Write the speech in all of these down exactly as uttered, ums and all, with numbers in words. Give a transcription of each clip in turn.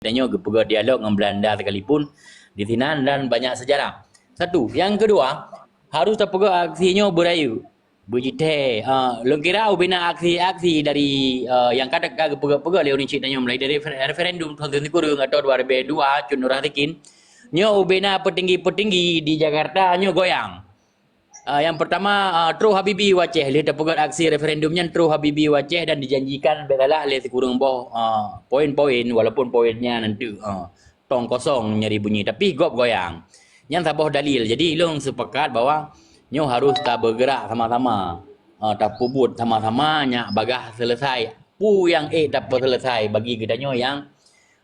tanyoe geupeugah dialog ngon Belanda sekalipun di sinan dan banyak sejarah. Satu. Yang kedua, harus tapeugah aksi nyoe beurayeuk. Beujithèe, ah, lôn kira ubena aksi-aksi dari, ah, nyang ka, ka geupeugah-peugah lé ureueng chik tanyoe mulai dari refer-, referendum tahun sikureueng atau dua ribu dua, Cut Nur Hasikin. Nyoe ubena peutinggi-peutinggi di Jakarta nyoe goyang. Ah, nyang pertama, ah, troh Habibie u Aceh. Lheueh tapeugah aksi referendum nyan, troh Habibie u Aceh dan dijanjikan bèk salah lé sikureueng boh, ah, poin-poin, walaupun poin nyan nanti, ah, tong kosong nyang jibunyi, tapi gob goyang. Nyan saboh dalil. Jadi, ulôn sepakat bahwa nyoe harus tabeugerak sama-sama, ah, tapeubuet sama-sama nyak bagaih seuleusai. Peue nyang ék tapeuseuleusae bagi geutanyoe nyang,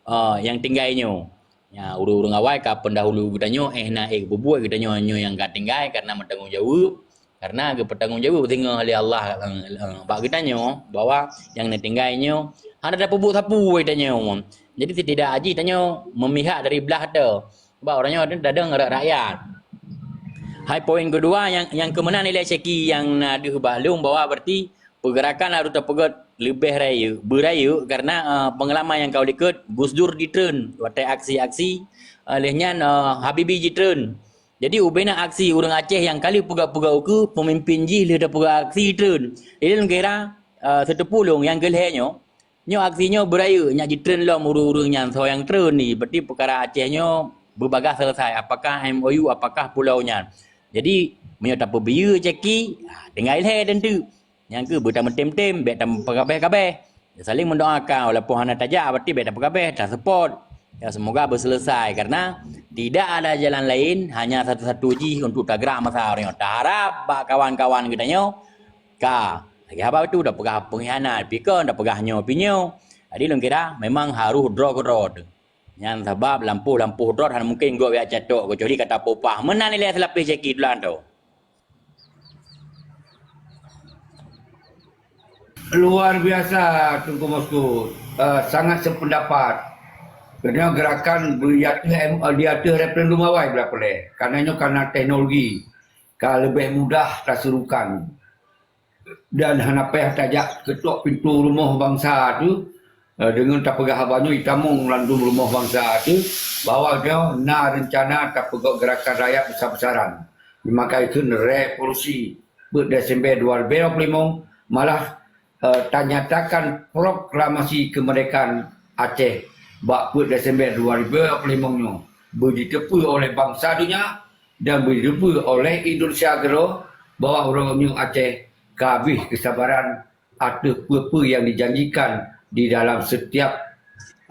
ah, nyang tinggai nyoe. Nya, ureueng-ureueng awai ka pendahulu geutanyoe, éh na ék peubuet geutanyoe nyoe nyang ka tinggai karena meutanggong jaweueb. Karena geupeutanggong jaweueb singoh lé Allah, eh, eh, bak geutanyoe bahwa nyang neutinggai nyoe hana tapeubuet sapeue geutanyoe. Jadi, setidak jih tanyoe memihak dari blah te. Sebab uroe nyoe tadong ra-, rakyat. Hai poin kedua nyang, nyang keu meunan ilèe Syeki nyang na deuh bak lôn bahwa berarti peugerakan harus tapeugah leubeh rayeuk, beurayeuk karena, eh, pengalaman nyang ka u likot Gus Dur jitreun watèe aksi-aksi, eh, lheueh nyan, eh, Habibie jitreun. Jadi, ubena aksi ureueng Aceh nyang ka lheueh peugah-peugah ukeue, peumimpin jih lheueh tapeugah aksi treun. Ilôn kira, eh, siteupeu lôn nyang keu lhèe nyoe, nyoe aksi nyoe beurayeuk nyak jitreun lom ureueng-ureueng nyan soe nyang treun ni. Berarti peukara Aceh nyoe beubagaih seuleusai, apakah M O U, apakah pulau nyan. Jadi, meunyoe tapeubiyeu Syeki, ha, tinggai lhèe teuntu. Nyang keu beutameutem-tem, bèk tapeugabeh-gabeh. Saling mendoakan, walaupun hana tajak, berarti bèk tapeugabeh, tasupport. Ya, semoga beuseuleusai, karena tidak ada jalan lain, hanya satu-satu jih untuk tagerak masa uroe nyoe. Taharap bak kawan-kawan geutanyoe ka lagèe haba tu, tapeugah pengkhianat, pi kon tapeugah nyoe pi nyoe. Jadi, lôn kira memang harôh droe keudroe teuh. Nyan sabab lampôh-lampôh droe hana mungken gobnyan jak catok, keucuali ka tapeupah. Meunan ilèe seulapeh Syeki tulan tu. Luar biasa, Teungku Mosku. Eh, sangat sependapat. Karena gerakan di ateueh, di ateueh referendum awai bela peureulèe. Karena nyoe karena teknologi ka leubeh mudah tasurukan. Dan hana payah tajak ketok pintoe rumoh bansa tu, eh, deungon tapeugah haba nyoe jitamong lam dum rumoh bansa tu, bahwa nyoe na reuncana tapeugöt gerakan rakyat besar-besaran. Maka ikheun revolusi. Peuet Desember dua ribu dua puluh lima, malah, eh, tanyatakan proklamasi kemerdekaan Aceh bak peuet Desember dua ribu dua puluh lima nyoe beujiteupeu oleh bansa donya dan beujiteupeu oleh Indonesia keudroe bahwa ureueng nyoe Aceh ka habéh keusabaran ateueh peue-peue nyang dijanjikan di dalam setiap,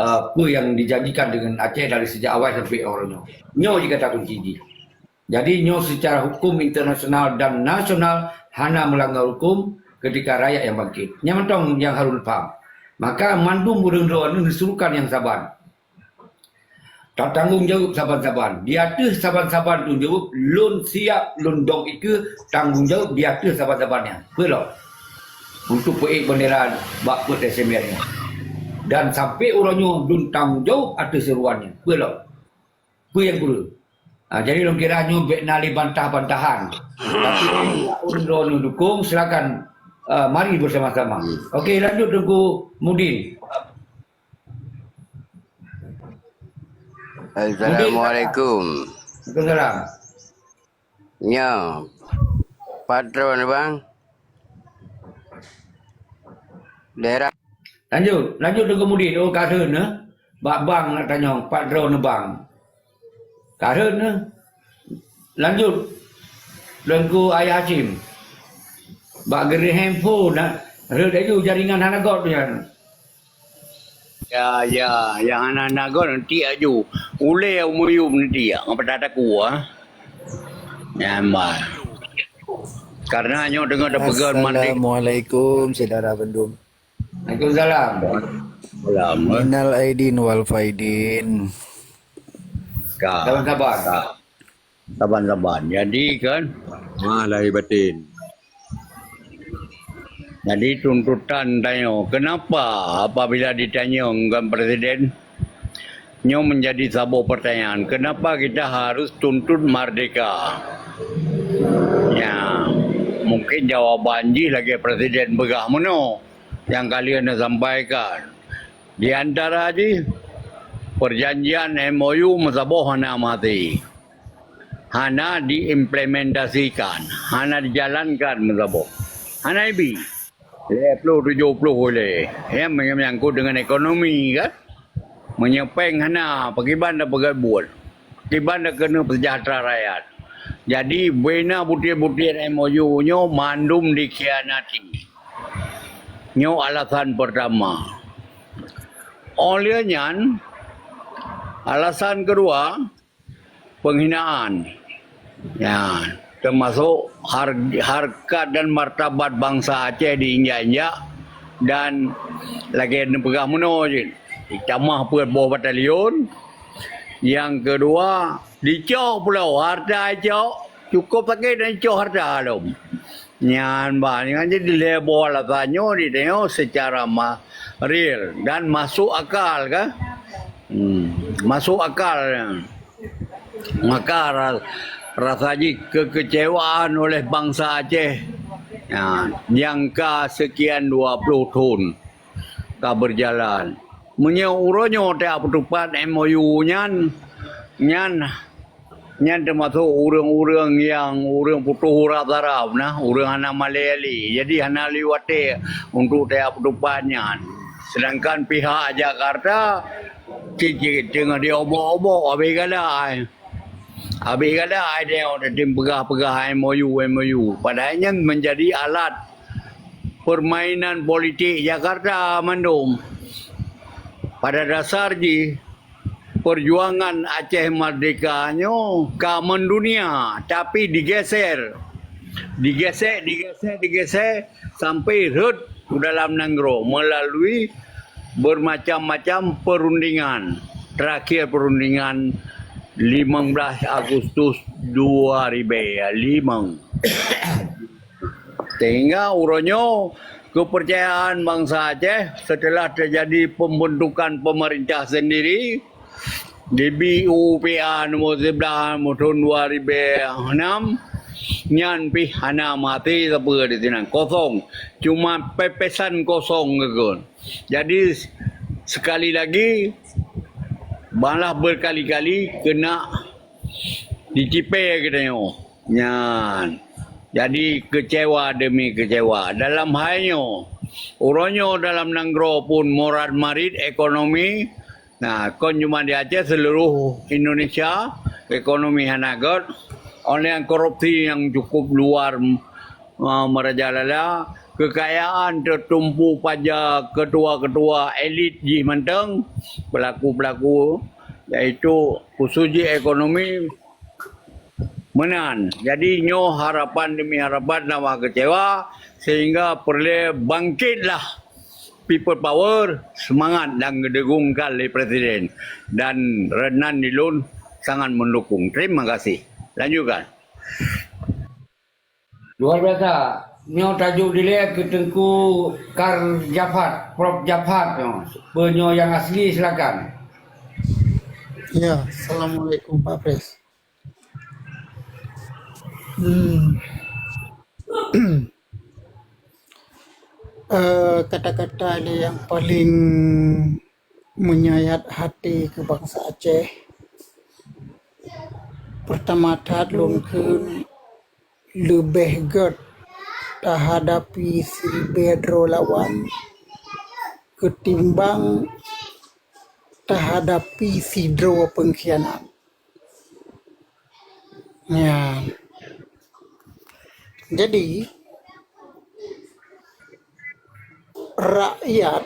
eh, peue nyang dijanjikan deungon Aceh dari sejak awai sampai uroe nyoe. Nyoe jih kata kunci jih. Jadi, nyoe secara hukum internasional dan nasional hana melanggar hukum ketika rakyat nyang bangkit. Nyan mantong nyang harôh neupaham. Maka mandum ureueng droeneuh neusurukan nyang saban. Tatanggong jaweueb saban-saban. Di ateueh saban-saban tu jaweueb, lôn siap lôn dong ikeue tanggong jaweueb di ateueh saban-saban nyan. Peue lom? Untuk peuék bendera bak peuet Desember nyan. Dan sampai uroe nyoe lôn tanggong jaweueb ateueh seuruan nyan. Peue lom? Peue nyang kureueng? Ha, jadi lôn kira nyoe bèk na lé bantah-bantahan. Tapi ureueng droeneuh dukung, silakan, eh, mari bersama-sama. Okey, lanjut Teungku Mudin. Mudin. Assalamualaikum. Waalaikumsalam. Nyoe. Patron, bang. Daerah. Lanjut, lanjut Teungku Mudin. Oh, ka rhön, eh? Bak bang nak tanyong, pat droeneuh bang. Ka rhön, eh? Lanjut. Teungku Ayah Hashim. Bak geureuh handphone, eh? Rhöt laju jaringan hana göt nyan. Ya, ya, nyang hana-hana göt nanti aju. Ulèe umuyuem nanti, ya, ngon peudah takue, ah. Nyan, bah. Karena nyoe deungon tapeugah mandeng. Assalamualaikum, saudara bandum. Waalaikumsalam. Salam, eh. Minal aidin wal faidin. Ka. Saban-saban. Ka. Saban-saban. Jadi kan, ha, lahir batin. Jadi tuntutan tanyoe, kenapa apabila ditanyong ngon presiden, nyoe menjadi saboh pertanyaan, kenapa kita harus tuntut merdeka? Ya, mungkin jawaban jih lagèe presiden peugah meunoe nyang ka lheueh neusampaikan. Di antara jih, Perjanjian M O U meusaboh hana maté. Hana diimplementasikan, hana dijalankan meusaboh. Hana ibi. Lhèe ploh tujoh ploh ulèe. Nyan meunyoe menyangkut dengan ekonomi kan. Meunyoe péng hana, pakriban tapeugah buet. Pakriban takeuneuk seujahteura rakyat. Jadi, beuna buet-buet M O U nyoe mandum dikhianati. Nyoe alasan pertama. Óh lheueh nyan, alasan keudua, penghinaan. Ya, termasuk har-, harkat dan martabat bangsa Aceh diinjak-injak dan lagèe neupeugah meunoe jih, ditamah peuet boh batalion. Nyang keudua, dicok pulo, harta dicok, cukup sakét dan dicok harta lom. Nyan bah, nyan jadi lhèe boh alasan nyoe ditanyoe secara ma-, real dan masuk akal kan? Hmm, masuk akal. Maka ra-, rasa jih kekecewaan oleh bangsa Aceh, ya, nyang ka sekian dua puluh thon ka berjalan. Meunyoe uroe nyoe tajak peutupat M O U nyan, nyan, nyan teumasok ureueng-ureueng nyang ureueng putôh urat saraf na, ureueng hana malèe lé. Jadi hana lé watèe untuk tajak peutupat nyan. Sedangkan pihak Jakarta cit-cit teungoh diobok-obok, abéh galak ai. Abéh galak ai tanyoe tatem peugah-peugah M O U, M O U. Padahai nyan menjadi alat permainan politik Jakarta mandum. Pada dasar jih, perjuangan Aceh Merdeka nyoe ka mendunia, tapi digeser. Digesek, digesek, digesek sampai rhot u dalam nanggroe melalui bermacam-macam perundingan. Terakhir perundingan lima belas Agustus dua ribu lima. Sehingga uroe nyoe kepercayaan bangsa Aceh setelah terjadi pembentukan pemerintah sendiri, di B U P A nombor sebelas, nombor tahun dua ribu enam, nyan pih hana maté sapeue di sinan, kosong. Cuma pepesan kosong keukon. Jadi, sekali lagi, malah berkali-kali keuneuk dicipée geutanyoe. Nyan. Jadi, kecewa demi kecewa. Dalam hai nyoe, uroe nyoe dalam nanggroe pun morat-marit ekonomi, nah, kon cuma di Aceh, seluruh Indonesia, ekonomi hana göt. Oleh korupsi yang cukup luar, uh, merajalela, kekayaan tertumpu pada ketua-ketua elit jih mantong, pelaku-pelaku, yaitu khusus jih ekonomi, meunan. Jadi, nyoe harapan demi harapan tambah kecewa, sehingga peureulèe bangkitlah People Power, semangat dan geudegungkan lé Presiden. Dan reunan di lôn sangat mendukung. Terima kasih. Lanjutkan. Luar biasa. Nyoe tajuk dilèe keu Teungku Kar Jafat, Prof Jafat nyoe. Peue nyoe nyang asli, silakan. Ya, assalamualaikum Pak Pres. Hmm. Eh, kata-kata lé nyang paléng menyayat hati keu bansa Aceh. Pertama that lôn kheun leubeh gét tahadapi siribèe droe lawan ketimbang tahadapi sidroe pengkhianat. Ya. Jadi, rakyat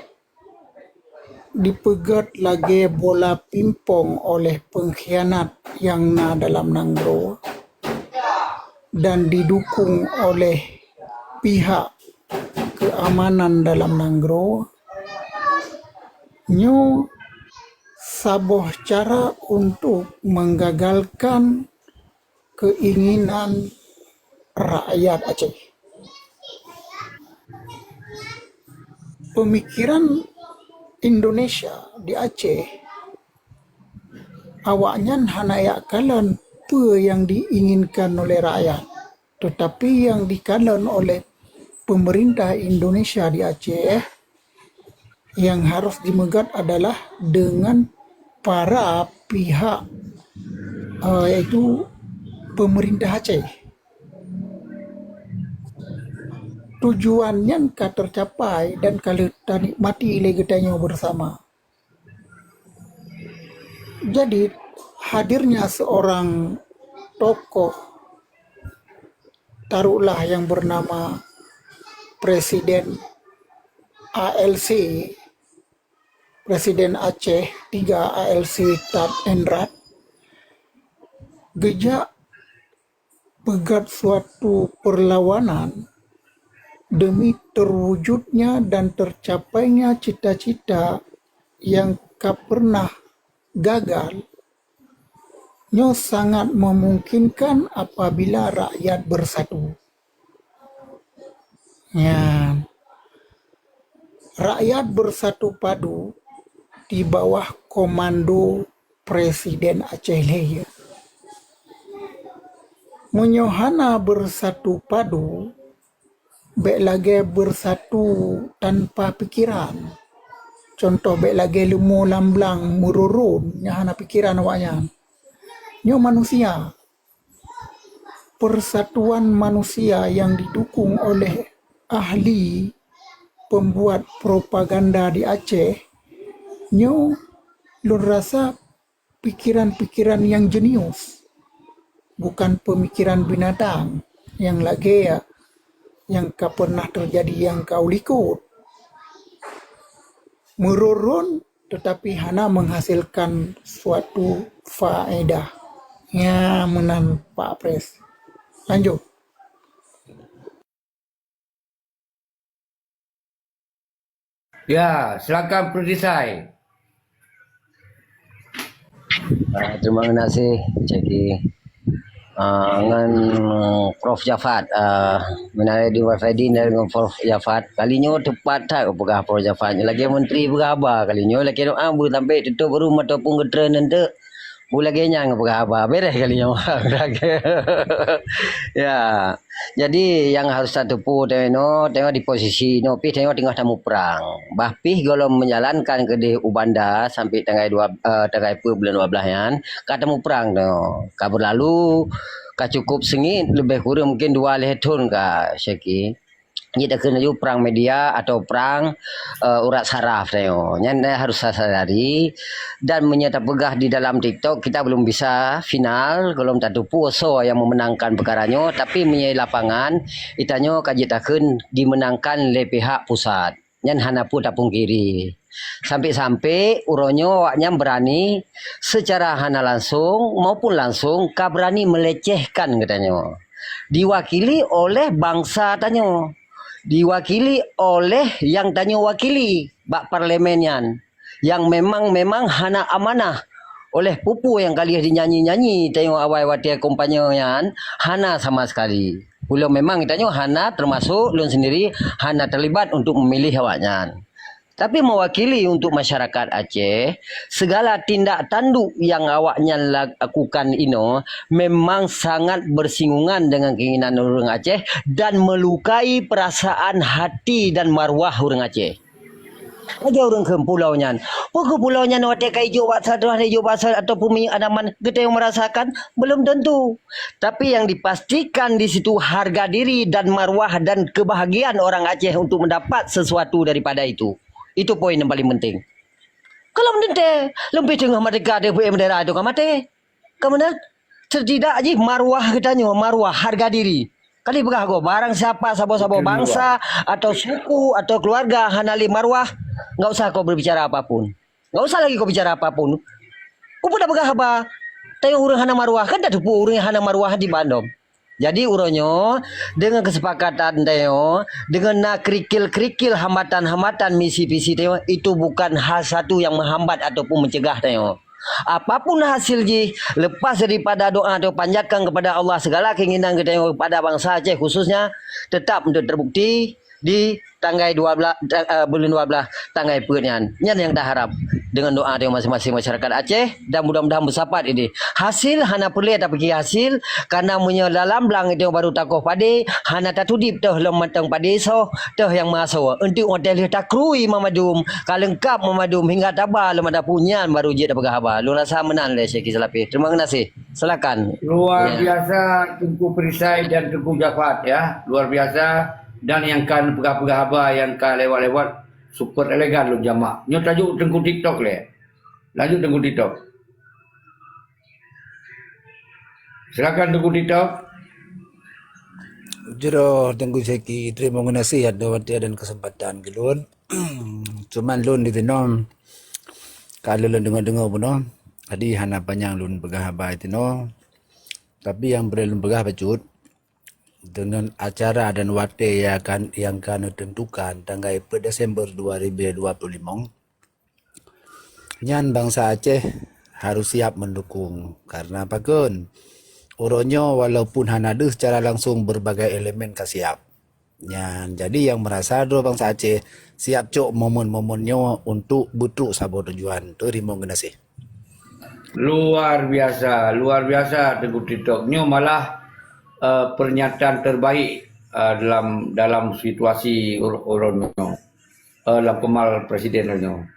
dipeugét lagèe bola pimpong oleh pengkhianat nyang na dalam nanggroe dan didukung oleh pihak keamanan dalam nanggroe, nyoe saboh cara untuk menggagalkan keinginan rakyat Aceh. Pemikiran Indonesia di Aceh, awaknyan hana jak kalon peue nyang diinginkan oleh rakyat, tetapi nyang dikalon oleh pemerintah Indonesia di Aceh yang harus dimeugét adalah dengan para pihak, eh, yaitu pemerintah Aceh. Tujuan nyan ka tercapai dan ka lheueh tanikmati lé geutanyoe bersama. Jadi, hadirnya seorang tokoh, taruhlah yang bernama Presiden A L C, Presiden Aceh tiga A L C Tad Enrat, geujak peugét suatu perlawanan demi terwujudnya dan tercapainya cita-cita yang ka pernah gagal, nyoe sangat memungkinkan apabila rakyat bersatu. Nyan, rakyat bersatu padu di bawah komando Presiden Aceh Lhèe. Meunyoe hana bersatu padu, bèk lagèe bersatu tanpa pikiran. Contoh, bèk lagèe leumô lam blang meururôn nyang hana pikiran awaknyan. Nyoe manusia. Persatuan manusia yang didukung oleh ahli pembuat propaganda di Aceh, nyoe lôn rasa pikiran-pikiran yang jenius, bukan pemikiran binatang yang lagèe nyang ka pernah terjadi nyang ka u likôt. Meururôn tetapi hana menghasilkan suatu faedah. Nyan meunan Pak Pres. Lanjut. Ya, silakan Perdesai. Ah, terima kasih, Ceki. Ah, ngon Prof Jafat, ah, meunari di Wafaidin dan ngon Prof Jafat. Kali nyoe tepat that peugah Prof Jafat. Lagèe menteri peugah haba kali nyoe, lagèe doa bu sampai tutup room ataupun geutreun enteuk. Bu lagèe nyan peugah haba, beres kali nyoe. Ya. Jadi, nyang harôh tateupeue tanyoe, tanyoe di posisi nyoe pih tanyoe teungoh tamuprang. Bah pih gohlom meujalankan keudeh u Banda sampai tanggai dua, eh, tanggai peuet bulan dua belas nyan, ka tamuprang tanyoe. Ka beurlalu, ka cukôp seungit, leubeh kureueng mungken dua lhèe thôn ka, Syeki. Jeuet takheun laju prang media atau prang, eh, urat saraf tanyoe. Nyan, eh, harôh tasadari. Dan meunyoe tapeugah di dalam TikTok, kita belum bisa final, gohlom tateupeue soe nyang meumeunangkan peukara nyoe, tapi meunyoe lapangan, geutanyoe ka jeuet takheun dimeunangkan lé pihak pusat. Nyan hana peue tapungkiri. Sampai-sampai uroe nyoe awaknyan beurani seucara hana langsong maupun langsong ka beurani meulecehkan geutanyoe. Diwakili oleh bansa tanyoe. Diwakili oleh nyang tanyoe wakili bak parlemen nyan. nyang memang-memang hana amanah. Oleh peue-peue nyang ka lheueh dinyanyi-nyanyi tanyoe awai watèe kampanye nyan hana sama sekali. Ulôn memang tanyoe hana teumasok lôn sendiri hana terlibat untuk memilih awaknyan. Tapi mewakili untuk masyarakat Aceh, segala tindak tanduk yang awaknyan lakukan inoe memang sangat bersinggungan dengan keinginan ureuëng Aceh dan melukai perasaan hati dan maruah ureuëng Aceh. Lagèe ureuëng kheun pulau nyan. Peue keuh pulau nyan watèe ka ijok bak sadrah, ijok bak sa-, ataupun minyeuk anaman, geutanyoe merasakan? Belum tentu. Tapi yang dipastikan di situ harga diri dan marwah dan kebahagiaan orang Aceh untuk mendapat sesuatu daripada itu. Itu poin yang paling penting. Kalau meuntèe, lôn pih teungoh merdeka, teupeue bendera itu ka maté. Ka meunan, setidak jih marwah geutanyoe, marwah, harga diri. Ka lheueh peugah gob, barang siapa saboh-saboh bansa atau suku atau keluarga hana lé marwah, enggak usah kau berbicara apapun. Enggak usah lagi kau bicara apapun. Kau pun dah peugah haba, tanyoe ureuëng hana marwah, kan dah teupeue ureuëng nyang hana marwah di bandom. Jadi uroe nyoe, dengan kesepakatan tanyoe, dengan na kerikil-kerikil hambatan-hambatan misi visi tanyoe, itu bukan hal satu yang menghambat ataupun mencegah tanyoe. Apapun hasil jih, lepas daripada doa atau panjatkan kepada Allah segala keinginan geutanyoe kepada bansa Aceh khususnya, tetap untuk terbukti di tanggai dua belas, ta-, eh, buleuen dua belas tanggai peuet nyan. Nyan nyang taharab deungon doa tanyoe maséng-maséng masyarakat Aceh, dan mudah-mudahan beusapat ini. Hasil hana peureulée tapike hasil, kareuna meunyoe dalam blang itu baru takoh padé, hana tatudip toh lom mantong padé soh, toh nyang meuasoe. Eunteuk watée lheueh takrui mamandum, ka leungkab mamandum hingga taba lom ada pun, nyan baru jeuet tapeugah haba. Lôn rasa meunan lé Syekh Salapeh. Terima kasih. Silakan. Luar biasa Teungku Perisai dan Teungku Jafar, ya. Luar biasa. Dan nyang ka peugah-peugah haba nyang ka lewat-lewat, super elegan lôn jamak. Nyoe tajuk Teungku TikTok lé. Lanjut Teungku TikTok. Silakan Teungku TikTok. Jroh Teungku Syeki, terima kasih atas waktu dan kesempatan keu lôn. Cuman lôn di sinoe ka lôn deungoe-deungoe bunoe. Jadi hana panyang lôn peugah haba di sinoe. Tapi nyang peureulée lôn peugah bacut, deungon acara dan watée nyang akan, nyang ka neuteuntukan tanggai peuet Desember dua ribu dua puluh lima, nyan bansa Aceh harus siap mendukung. Karena pakon? Uroe nyoe walaupun hana deuh secara langsung, berbagai elemen ka siap. Nyan, jadi nyang meurasa droe bansa Aceh siap cok momen-momen nyoe untuk beutrok saboh tujuan. Teurimong geunaséh. Luar biasa, luar biasa Teungku TikTok. Nyoe malah, eh, pernyataan terbaik, eh, dalam, dalam situasi ur-, uroe nyoe. Eh, lam keumal presiden nyoe.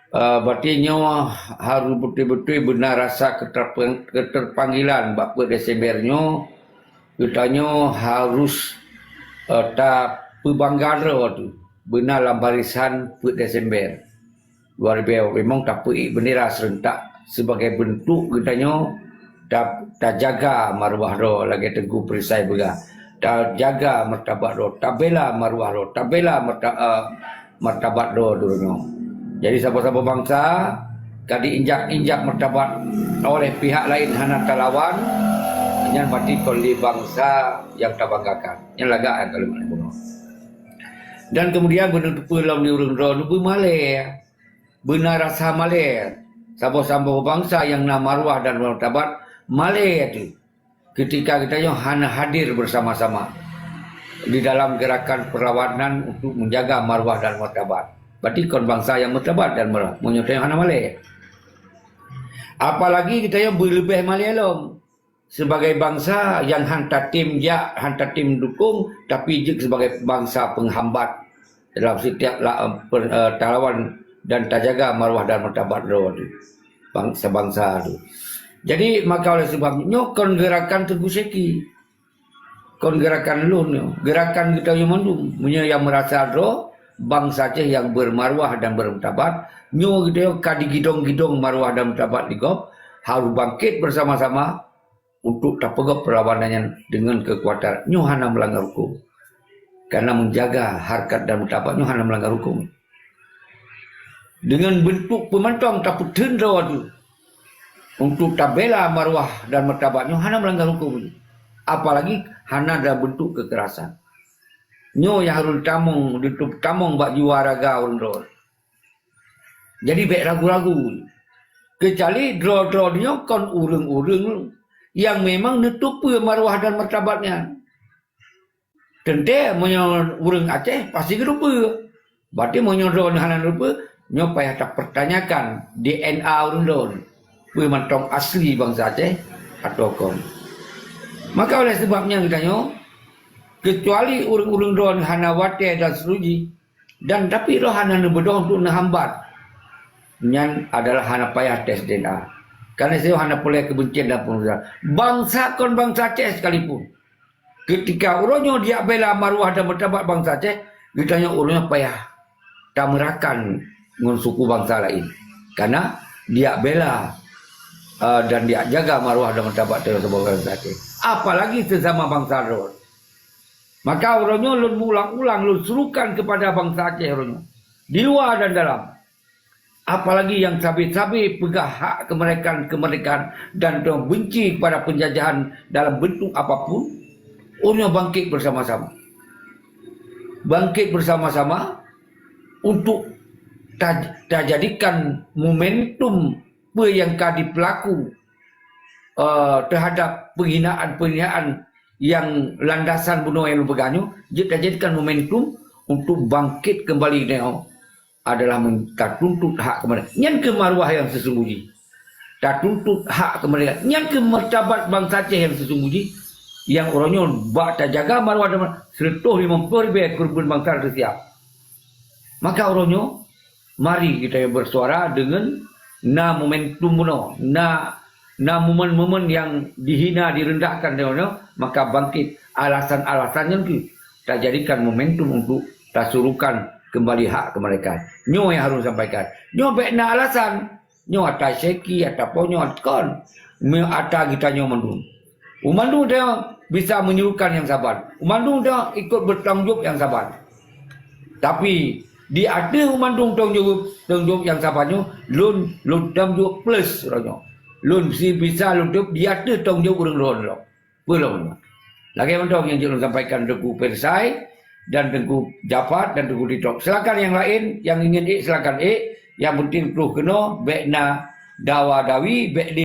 Eh, berarti nyoe harus beutôi-beutôi beuna rasa keterpang-, keterpanggilan bak peuet Desember nyoe, geutanyoe harus, eh, tapeubangga droe teuh beuna lam barisan peuet Desember. Luar biasa, memang tapeuék bendera serentak sebagai bentuk geutanyoe ta-, tajaga maruah droe lagée Teungku Perisai peugah. Tajaga martabat droe, tabela maruah droe, tabela marta-, eh, martabat droe droeneuh. Jadi saboh-saboh bansa ka diinjak-injak martabat oleh pihak laén hana talawan, nyan berarti kon lé bansa nyang tabanggakan. Nyan lagak nyang ka lheueh bunoe. Dan kemudian beuneuteupeu lom di ureuëng droeneuh beumalée. Beuna rasa malée. Saboh-saboh bansa nyang na maruah dan martabat malée teuh ketika geutanyoe hana hadir bersama-sama di dalam gerakan perlawanan untuk menjaga maruah dan martabat. Berarti kon bansa nyang martabat dan maruah, meunyoe tanyoe hana malée. Apalagi geutanyoe beuleubeh malée lom. Sebagai bansa nyang han tatem jak, han tatem dukong, tapi jeuet sebagai bansa penghambat dalam setiap la-, per-, eh, talawan dan tajaga maruah dan martabat droe teuh, bangsa-bangsa teuh. Jadi, maka oleh sebab nyoe kon gerakan Teungku Syeki. Kon gerakan lôn nyoe, gerakan geutanyoe mandum. Meunyoe nyang meurasa droe, bansa Aceh nyang bermaruah dan bermartabat, nyoe geutanyoe ka digidong-gidong maruah dan martabat di gob, harus bangkit bersama-sama, untuk tapeugöt perlawanan nyan deungon keukuatan. Nyoe hana meulanggar huköm. Karena menjaga harkat dan martabat nyoe hana meulanggar huköm. Deungon bentuk peumantong tapeutheun droe teuh untuk tabela maruah dan martabat nyoe hana meulanggar huköm. Apalagi hana dalam bentuk kekerasan. Nyoe nyang harôh tamong, ditamong bak jiwa raga ureuëng droe. Jadi bék ragu-ragu. Keucuali droe-droe nyoe kon ureuëng-ureuëng nyang memang neuteupeue maruah dan martabat nyan. Teuntée meunyoe ureuëng Aceh pasti geuteupeue. Berarti meunyoe droe hana neuteupeue, nyoe payah tapertanyakan D N A ureuëng droe. Peue mantong asli bansa Aceh atawa kon. Maka oleh sebab nyan geutanyoe, keucuali ureuëng-ureuëng droe hana watée dan seuluji, dan tapi roh hana neubeudôh untuk neuhambat, nyan adalah hana payah tes D N A. Karena siyoe hana peureulée keubencian dan peumusuhan. Bansa kon bansa Aceh sekalipun, keutika uroe nyoe dijak bela maruah dan martabat bansa Aceh, geutanyoe uroe nyoe payah tameurakan ngon suku bansa laén. Karena dijak bela, eh, dan dijak jaga maruah dan martabat tanyoe saboh bansa Aceh. Apalagi sesama bansa droe. Maka uroe nyoe lôn meuulang-ulang, lôn serukan kepada bansa Aceh uroe nyoe, di luwa dan dalam. Apalagi nyang sabe-sabe peugah hak kemerdekaan-kemerdekaan dan benci kepada penjajahan dalam bentuk apapun, uroe nyoe bangkit bersama-sama. Bangkit bersama-sama untuk taj-, tajadikan momentum peue nyang ka dipeulaku, eh, teuhadap penghinaan-penghinaan nyang landasan bunoe nyang lôn peugah nyoe, jeuet tajadikan momentum untuk bangkit kembali nyoe adalah men-, tatuntut hak kemerdekaan. Nyan keuh maruah nyang sesungguh jih. Tatuntut hak kemerdekaan. Nyan keuh martabat bansa Aceh nyang sesungguh jih, nyang uroe nyoe bak tajaga maruah dan seratus lima puluh ribèe keureubeuen bansa teusiab. Maka uroe nyoe, mari kita bersuara dengan na momentum bunoe, na, na momen-momen nyang dihina, direndahkan uroe nyoe, maka bangkit alasan-alasan nyan keuh tajadikan momentum untuk tasurukan kembali hak kemerdekaan. Nyoe nyang harus sampaikan. Nyoe bèk na alasan. Nyoe ata syeki, ata ponyoe, kon. Meu ata geutanyoe mandum. Umandum tanyoe bisa menyurukan nyang saban. Umandum tanyoe ikut bertanggung jawab nyang saban. Tapi, di ateueh umandum tanggung jawab, tanggung jawab nyang saban nyoe, lôn, lôn tanggung jawab plus uroe nyoe. Lôn si bisa lôn teup di ateueh tanggung jawab ureueng droen lom. Peue lom. Lagèe mantong nyang jeuet lôn sampaikan Teungku Perisai dan Teungku Jafar dan Teungku Tito. Silakan nyang laén, nyang ingin ék, silakan ék. Nyang penting troh keunoe, bèk na dawa-dawi, bèk